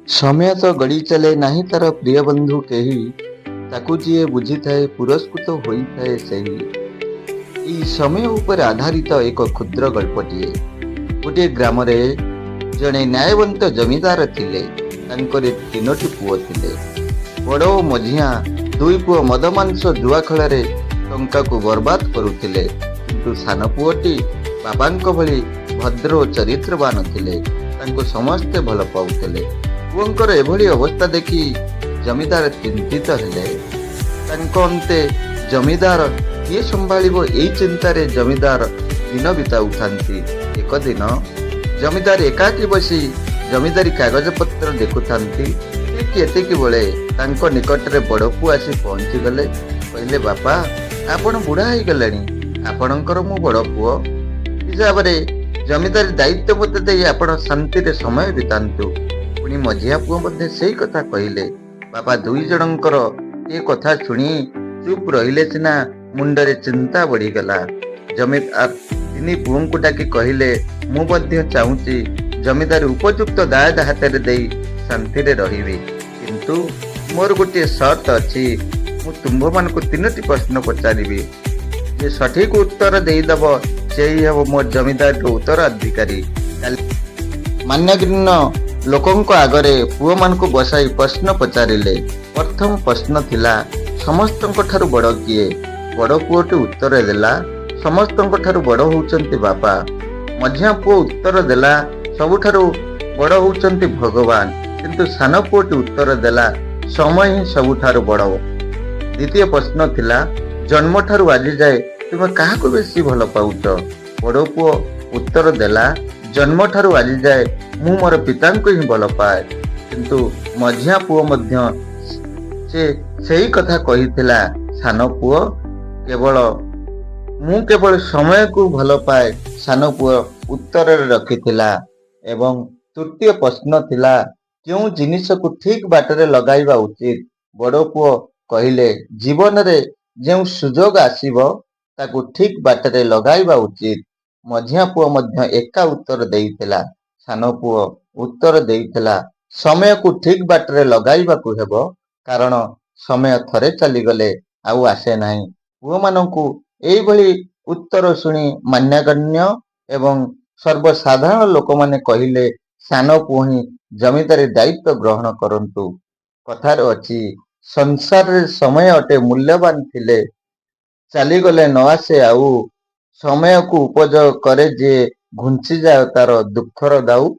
ସମୟ ତ ଗଡ଼ି ଚାଲେ, ନାହିଁ ତାର ପ୍ରିୟ ବନ୍ଧୁ କେହି। ତାକୁ ଯିଏ ବୁଝିଥାଏ, ପୁରସ୍କୃତ ହୋଇଥାଏ ସେହି। ଏହି ସମୟ ଉପରେ ଆଧାରିତ ଏକ କ୍ଷୁଦ୍ର ଗଳ୍ପଟିଏ। ଗୋଟିଏ ଗ୍ରାମରେ ଜଣେ ନ୍ୟାୟବନ୍ତ ଜମିଦାର ଥିଲେ। ତାଙ୍କର ତିନୋଟି ପୁଅ ଥିଲେ। ବଡ଼ ଓ ମଝିଆଁ ଦୁଇ ପୁଅ ମଦ, ମାଂସ, ଜୁଆ ଖେଳରେ ଟଙ୍କାକୁ ବର୍ବାଦ କରୁଥିଲେ। କିନ୍ତୁ ସାନ ପୁଅଟି ବାବାଙ୍କ ଭଳି ଭଦ୍ର ଓ ଚରିତ୍ରବାନ ଥିଲେ। ତାଙ୍କୁ ସମସ୍ତେ ଭଲ ପାଉଥିଲେ। ପୁଅଙ୍କର ଏଭଳି ଅବସ୍ଥା ଦେଖି ଜମିଦାର ଚିନ୍ତିତ ହେଲେ। ତାଙ୍କ ଅନ୍ତେ ଜମିଦାର କିଏ ସମ୍ଭାଳିବ, ଏଇ ଚିନ୍ତାରେ ଜମିଦାର ଦିନ ବିତାଉଥାନ୍ତି। ଏକ ଦିନ ଜମିଦାର ଏକାକୀ ବସି ଜମିଦାରୀ କାଗଜପତ୍ର ଦେଖୁଥାନ୍ତି। ଠିକ୍ ଏତିକି ବେଳେ ତାଙ୍କ ନିକଟରେ ବଡ଼ ପୁଅ ଆସି ପହଞ୍ଚିଗଲେ। କହିଲେ, "ବାପା, ଆପଣ ବୁଢ଼ା ହେଇଗଲେଣି। ଆପଣଙ୍କର ମୁଁ ବଡ଼ ପୁଅ ହିସାବରେ ଜମିଦାରୀ ଦାୟିତ୍ୱ ମୋତେ ଦେଇ ଆପଣ ଶାନ୍ତିରେ ସମୟ ବିତାନ୍ତୁ।" ପୁଣି ମଝିଆ ପୁଅ ମଧ୍ୟ ସେଇ କଥା କହିଲେ। ବାପା ଦୁଇ ଜଣଙ୍କର ଏ କଥା ଶୁଣି ଚୁପ୍ ରହିଲେ ସିନା, ମୁଣ୍ଡରେ ଚିନ୍ତା ବଢିଗଲା। ଜମିଦାର ତିନି ପୁଅଙ୍କୁ ଡାକି କହିଲେ, "ମୁଁ ମଧ୍ୟ ଚାହୁଁଛି ଜମିଦାରୀ ଉପଯୁକ୍ତ ଦାୟାଦ ହାତରେ ଦେଇ ଶାନ୍ତିରେ ରହିବି। କିନ୍ତୁ ମୋର ଗୋଟିଏ ସର୍ତ୍ତ ଅଛି। ମୁଁ ତୁମ୍ଭମାନଙ୍କୁ ତିନୋଟି ପ୍ରଶ୍ନ ପଚାରିବି। ଯେ ସଠିକ ଉତ୍ତର ଦେଇଦେବ, ସେହି ହେବ ମୋ ଜମିଦାରୀର ଉତ୍ତରାଧିକାରୀ।" କାଲି ମାନ୍ୟଗଣ୍ୟ ଲୋକଙ୍କ ଆଗରେ ପୁଅମାନଙ୍କୁ ବସାଇ ପ୍ରଶ୍ନ ପଚାରିଲେ। ପ୍ରଥମ ପ୍ରଶ୍ନ ଥିଲା, ସମସ୍ତଙ୍କ ଠାରୁ ବଡ଼ କିଏ? ବଡ଼ ପୁଅଟି ଉତ୍ତର ଦେଲା, ସମସ୍ତଙ୍କ ଠାରୁ ବଡ଼ ହଉଛନ୍ତି ବାପା। ମଝିଆ ପୁଅ ଉତ୍ତର ଦେଲା, ସବୁଠାରୁ ବଡ଼ ହଉଛନ୍ତି ଭଗବାନ। କିନ୍ତୁ ସାନ ପୁଅଟି ଉତ୍ତର ଦେଲା, ସମୟ ହିଁ ସବୁଠାରୁ ବଡ଼। ଦ୍ୱିତୀୟ ପ୍ରଶ୍ନ ଥିଲା, ଜନ୍ମଠାରୁ ଆଜି ଯାଏ ତୁମେ କାହାକୁ ବେଶୀ ଭଲ ପାଉଛ? ବଡ଼ ପୁଅ ଉତ୍ତର ଦେଲା, ଜନ୍ମଠାରୁ ଆଜି ଯାଏ ମୁଁ ମୋର ପିତାଙ୍କୁ ହିଁ ଭଲ ପାଏ। କିନ୍ତୁ ମଝିଆ ପୁଅ ମଧ୍ୟ ସେ ସେଇ କଥା କହିଥିଲା। ସାନ ପୁଅ କେବଳ ମୁଁ କେବଳ ସମୟକୁ ଭଲ ପାଏ, ସାନ ପୁଅ ଉତ୍ତରରେ ରଖିଥିଲା। ଏବଂ ତୃତୀୟ ପ୍ରଶ୍ନ ଥିଲା, କେଉଁ ଜିନିଷକୁ ଠିକ ବାଟରେ ଲଗାଇବା ଉଚିତ? ବଡ଼ ପୁଅ କହିଲେ, ଜୀବନରେ ଯେଉଁ ସୁଯୋଗ ଆସିବ, ତାକୁ ଠିକ ବାଟରେ ଲଗାଇବା ଉଚିତ। ମଝିଆ ପୁଅ ମଧ୍ୟ ଏକା ଉତ୍ତର ଦେଇଥିଲା। ସାନ ପୁଅ ଉତ୍ତର ଦେଇଥିଲା, ସମୟକୁ ଠିକ ବାଟରେ ଲଗାଇବାକୁ ହେବ, କାରଣ ସମୟ ଥରେ ଚାଲିଗଲେ ଆଉ ଆସେ ନାହିଁ। ପୁଅମାନଙ୍କୁ ଏଇଭଳି ଉତ୍ତର ଶୁଣି ମାନ୍ୟଗଣ୍ୟ ଏବଂ ସର୍ବସାଧାରଣ ଲୋକମାନେ କହିଲେ, ସାନ ପୁଅ ହିଁ ଜମିଦାରୀ ଦାୟିତ୍ୱ ଗ୍ରହଣ କରନ୍ତୁ। କଥାରେ ଅଛି, ସଂସାରରେ ସମୟ ଅଟେ ମୂଲ୍ୟବାନ ଥିଲେ, ଚାଲିଗଲେ ନ ଆସେ ଆଉ। ସମୟକୁ ଉପଯୋଗ କରେ ଯିଏ, ଘୁଞ୍ଚିଯାଏ ତାର ଦୁଃଖର ଦାଉ।